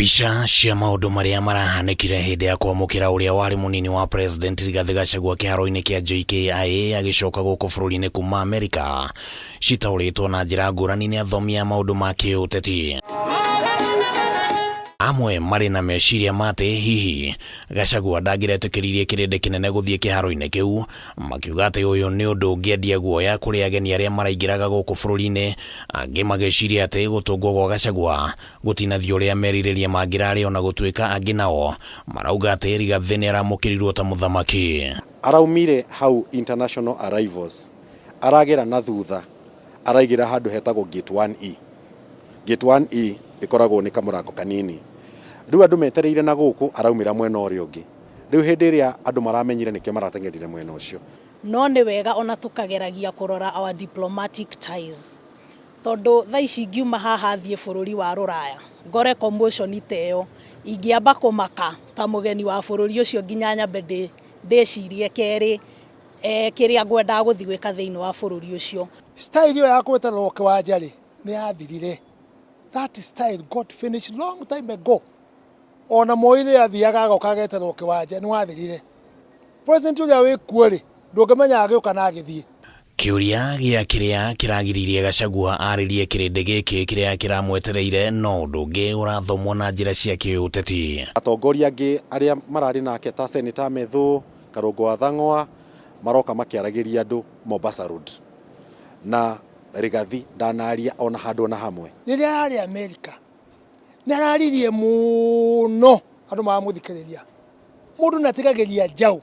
Mbica cia maũndũ marĩa marahanĩkire hĩndĩ ya kwamũkĩra ũrĩa warĩ mũnini wa President Rigathĩ Gachagua kĩharo-inĩ kĩa JKIA agĩcoka gũkũ bũrũri-inĩ kuma Amerika citaũrĩtwo na njĩra ngũrani nĩ athomi a maũndũ ma kĩũteti. Amwe marĩ na meciria ma atĩ hihi Gachagua ndangĩretĩkĩririe kĩrĩndĩ kĩnene gũthiĩ kĩharo-inĩ kĩu, makiuga atĩ ũyũ nĩ ũndũ ũngĩendia guoya kũrĩ ageni arĩa maraingĩraga gũkũ bũrũri-inĩ, angĩ magĩciria atĩ gũtũngwo gwa Gachagua gũtinathiĩ ũrĩa merirĩria mangĩrarĩ ona gũtuĩka angĩ nao marauga atĩ Rigathĩ nĩaramũkĩrirwo ta mũthamaki. Araumire hau International Arrivals aragera na thutha araigĩra handũ hetagwo Gate 1E. Gate 1E ĩkoragwo nĩ kamũrango kanini. Rĩu andũ metereire na gũkũ araumĩra mwena ũrĩa ũngĩ. Rĩu hĩndĩ ĩrĩa andũ maramenyire nĩkĩo marateng'erire mwena ũcio. No nĩ wega ona tũkageragia kũrora our diplomatic ties. Tondũ thaa ici ingiuma haha thiĩ bũrũri wa rũraya ngore commotion ta ĩyo, ingĩamba kũmaka ta mũgeni wa bũrũri ũcio nginya nyambe ndĩcirie kerĩ kĩrĩa ngwendaga gũthiĩ gwĩka thĩinĩ wa bũrũri ũcio. Style ĩyo ya gwetererwo kĩwanja rĩ, nĩ yathirire. That style got finished long time ago. Ona Moi rĩrĩa athiaga agoka ageterwo kĩwanja nĩ wathirire. President ũrĩa wĩkuo rĩ, ndũngĩmenya agĩũka na agĩthiĩ. Kĩũria gĩa kĩrĩa kĩragiririe Gachagua arĩrie kĩrĩndĩ gĩkĩ kĩrĩa kĩramwetereire no ũndũ ũngĩ ũrathomwo na njĩra cia kĩũteti. Atongoria angĩ arĩa mararĩ nake ta Senator Methu, Karũngũ wa Thang'wa maroka makĩaragĩria andũ Mombasa Road na Rigathi ndanaria ona handũ ona hamwe. Rĩrĩa ararĩ Amerika nĩ araririe mũno andũ maramũthikĩrĩria. Mũndũ nĩ atigagĩria njaũ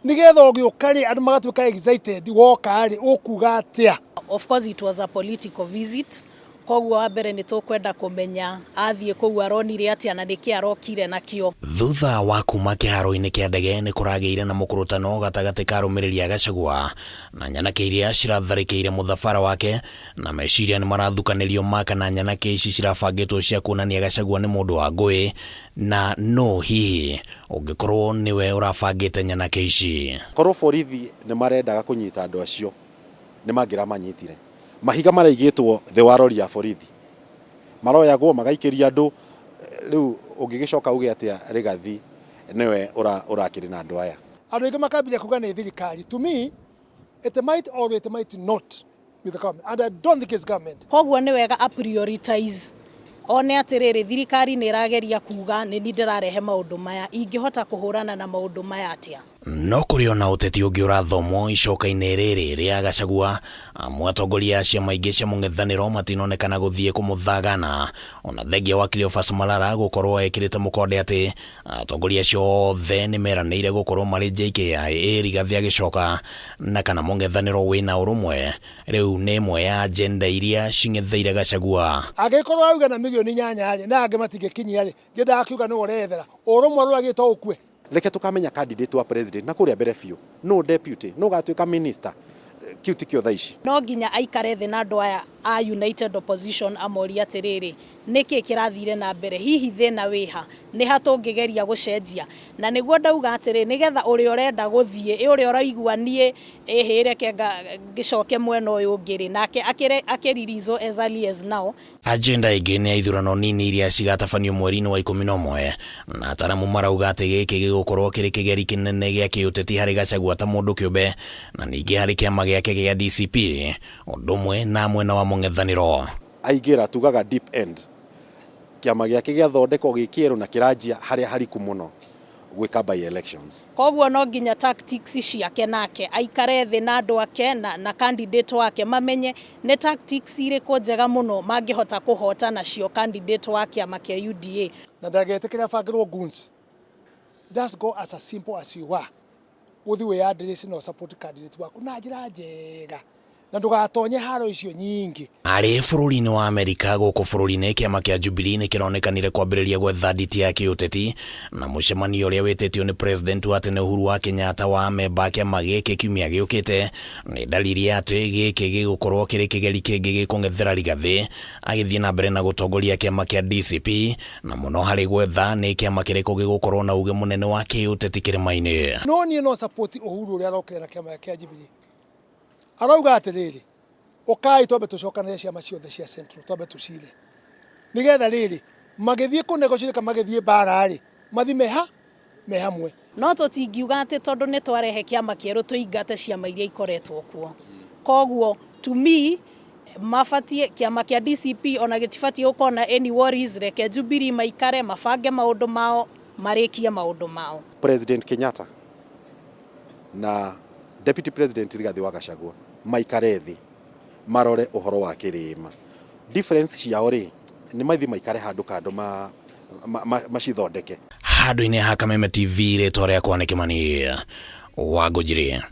nĩgetha ũgĩũka rĩ andũ magatuĩka excited woka rĩ ũkuga atĩa. Of course it was a political visit, koguo wa mbere nĩ tũkwenda kũmenya athiĩ kũu aronire atĩa na nĩkĩ arokire nakĩo. Thutha wa kuma kĩharo-inĩ kĩa ndege nĩ kũragĩire na mũkũrũtano gatagatĩ ka arũmĩrĩri a Gachagua na nyanake iria ciratharĩkĩire mũthabara wake na meciria nĩ marathukanĩrio ma kana nyanake ici cirabangĩtwo cia kuonania Gachagua nĩ mũndũ wa ngũĩ na nũ hihi ũngĩkorwo nĩwe ũrabangĩte nyanake ici. Korwo borithi nĩ marendaga kũnyita andũ acio nĩ mangĩramanyitire. Mahiga maraigĩtwo thĩ wa rori ya borithi maroyagwo magaikĩria andũ. Rĩu ũngĩgĩcoka uge atĩa Rigathi nĩwe ũrakĩrĩ na andũ aya. Andũ aingĩ makambia kuga nĩ thirikari. To me it might or it might not be the government and I don't think it's government. Koguo nĩ wega a prioritize one atĩrĩrĩ thirikari nĩ ĩrageria kuga nĩ niĩ ndĩrarehe maũndũ maya, ingĩhota kũhũrana na maũndũ maya atĩa. No kũrĩ ona ũteti ũngĩ ũrathomwo icoka-inĩ rĩrĩ rĩa Gachagua, amu atongoria a ciama ingĩ cia mũng'ethanĩro matinonekana gũthiĩ kũmũthagana, ona thengia wa Cleophas Malala gũkorwo ekĩrĩte mũkonde atĩ atongoria acio othe nĩ meranĩire gũkorwo marĩ JKIA Rigathi agĩcoka, na kana mũng'ethanĩro wĩna ũrũmwe rĩu nĩ ĩmwe ya agenda iria cing'etheire Gachagua. Angĩkorwo auga na mirioni 8 rĩ, na angĩ matingĩkinyia rĩ, ngĩendaga akiuga nĩwe ũreyethera ũrũmwe rwagĩtwo ũkue. Reke tũkamenya candidate wa president na kũrĩa mbere biũ, nũ deputy, nũ ũgatuĩka minister, kĩu tikĩo thaa ici. No nginya aikare thĩ na andũ aya a United Opposition amorie atĩrĩrĩ, nĩkĩ kĩrathire na mbere, hihi thĩna wĩha, nĩ ha tũngĩgeria gũcenjia. Na nĩguo ndauga atĩrĩ, nĩgetha ũrĩa ũrenda gũthiĩ, ũrĩa ũraigua niĩ ĩhĩ reke ngĩcoke mwena ũyũ ũngĩ rĩ, nake akĩririzo as early as now. Agenda ĩngĩ nĩ ya ithurano nini iria cigatabanio mweri-inĩ wa 11, na ataramu marauga atĩ gĩkĩ gĩgũkorwo kĩrĩ kĩgeri kĩnene gĩa kĩũteti harĩ Gachagua ta mũndũ kĩũmbe na ningĩ harĩ kĩama gĩake gĩa DCP ũndũ ũmwe na mwena wa mũng'ethanĩro. Aingĩra tugaga deep end, kĩama gĩake gĩathondekwo gĩ kĩerũ na kĩranjia harĩa hariku mũno gwĩka by elections. Koguo no nginya tactics ciake nake aikare thĩ na andũ ake na candidate wake mamenye nĩ tactics irĩkũ njega mũno mangĩhota kũhota nacio candidate wa kĩama kĩa UDA. Na ndangĩtĩkĩra bangĩrwo goons. Just go as a simple as you are. Ũthiĩ wĩyandĩrĩce na support candidate waku na njĩra njega na ndũgatonye haro icio nyingĩ. Arĩ bũrũri-inĩ wa Amerika gũkũ bũrũri-inĩ kĩama kĩa Jubilee nĩ kĩronekanire kwambĩrĩria gwetha nditi ya kĩũteti na mũcemanio ũrĩa wĩtĩtio nĩ president wa tene Uhuru wa Kenyatta wa amemba a kĩama gĩkĩ kiumia gĩũkĩte nĩ dalili ya atĩ gĩkĩ gĩgũkorwo kĩrĩ kĩgeri kĩngĩ gĩkũng'ethera Rigathĩ agĩthiĩ na mbere na gũtongoria kĩama kĩa DCP na mũno harĩ gwetha nĩ kĩama kĩrĩkũ gĩgũkorwo na uge mũnene wa kĩũteti kĩrĩma-inĩ. No niĩ no support Uhuru ũrĩa arokire na kĩama kĩa Jubilee. Arauga atĩrĩrĩ, ũkai twambe tũcokanĩre ciama ciothe cia Central, twambe tũcire. Nĩgetha rĩrĩ, Magĩthiĩ kũ negotiate kana magĩthiĩ mbara rĩ, mathi meha me hamwe. No tũtingiuga atĩ tondũ nĩ twarehe kĩama kĩerũ tũingate ciama iria ikoretwo kuo. Koguo to me, mabatie kĩama kĩa DCP ona gĩtibatiĩ gũkorwo na any worries. Reke Jubilee maikare mabange maũndũ mao, marĩkie maũndũ mao. President Kenyatta na Deputy President Rigathi wa Gachagua maikare thĩ marore ũhoro wa kĩrĩma difference ciao rĩ, nĩ mathi maikare handũ kando macithondeke. Handũ-inĩ ha Kameme TV, rĩtwa rĩakwa nĩ Kĩmani Wangũnjiri.